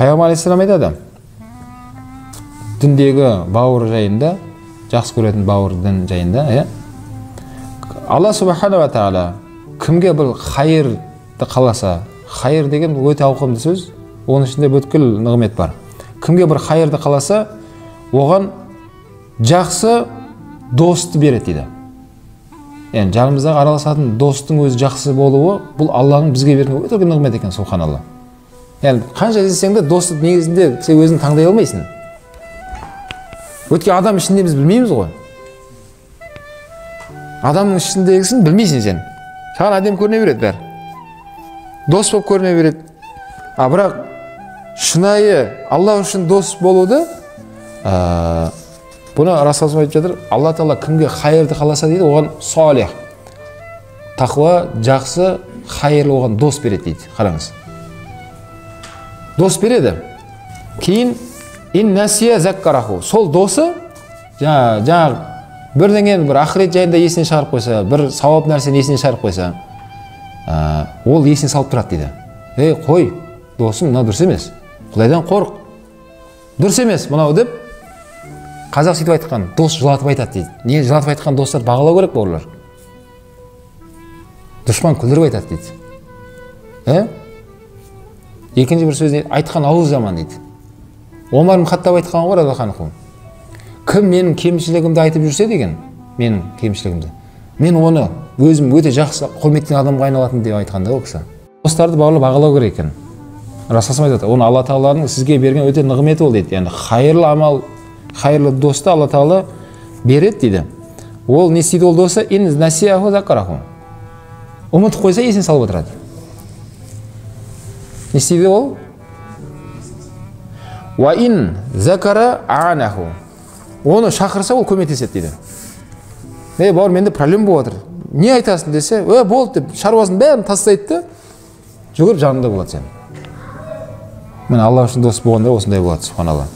Пайғамбар алейхиссалам айтады, діндегі бауыр жайында, жақсы көретін бауыр дін жайында, иә? Алла субханала тағала кімге бір хайырды қаласа, хайыр деген өте ауқымды сөз, оның ішінде бүткіл нығмет бар. Кімге бір хайырды қаласа, оған жақсы досты береді дейді. Яғни жанымыздағы араласатын достың өзі жақсы болуы, бұл Алланың бізге берген өте үлкен нығмет екен, субханалла. Яғни қанша іздесең де досты негізінде сен өзің таңдай алмайсың. Өйткені адам ішінде біз білмейміз ғой. Адамның ішіндегісін білмейсің сен. Саған әдемі көріне береді бәрі. Дос болып көріне береді. А бірақ шынайы Алла үшін дос болуды, бұны Расул айтып жатыр, Алла тағала кімге хайырды қаласа дейді, оған солих, тақуа, жақсы, хайырлы оған дос береді дейді. Қараңыз. Дос береді. Кейін ин насия заккараху. Сол досы жаңағы бірдеңені, бір ақырет жайында есіне шығарып қойса, бір сауап нәрсені есіне шығарып қойса, ол есіне салып тұрады дейді. Ей, қой, досым, мынау дұрыс емес. Құдайдан қорық. Дұрыс емес мынау деп қазақ сөйтіп айтқан, дос жылатып айтады дейді. Не жылатып айтқан достар бағалау керек бауырлар. Дұшпан күлдіріп айтады дейді. Екінші бір сөзіне айтқан ауыз жаман дейді. Омар ибн Хаттаб айтқан ғой, радиаллаху анху. Кім менің кемшілігімді айтып жүрсе деген, менің кемшілігімді, мен оны өзім өте жақсы құрметтен адамға айналатын деп айтқан да ол кісі. Достарды бауырлар бағалау керек екен. Расул айтады, оны Алла тағаланың сізге берген өте нығметі ол дейді. Яғни хайырлы амал, хайырлы досты Алла тағала береді дейді. Ол не істейді ол досы? Ин насияху закараху. Ұмытып қойса есіне салып отырады. Не істейді ол? Уа ин закара аанаху. Оны шақырса ол көмектеседі дейді. Ей бауыр, менде проблема болып жатыр. Не айтасың десе, болды деп шаруасын бәрін тастайды да, жүгіріп жанында болады сенің. Міне Алла үшін дос болғанда осындай болады, субханалла.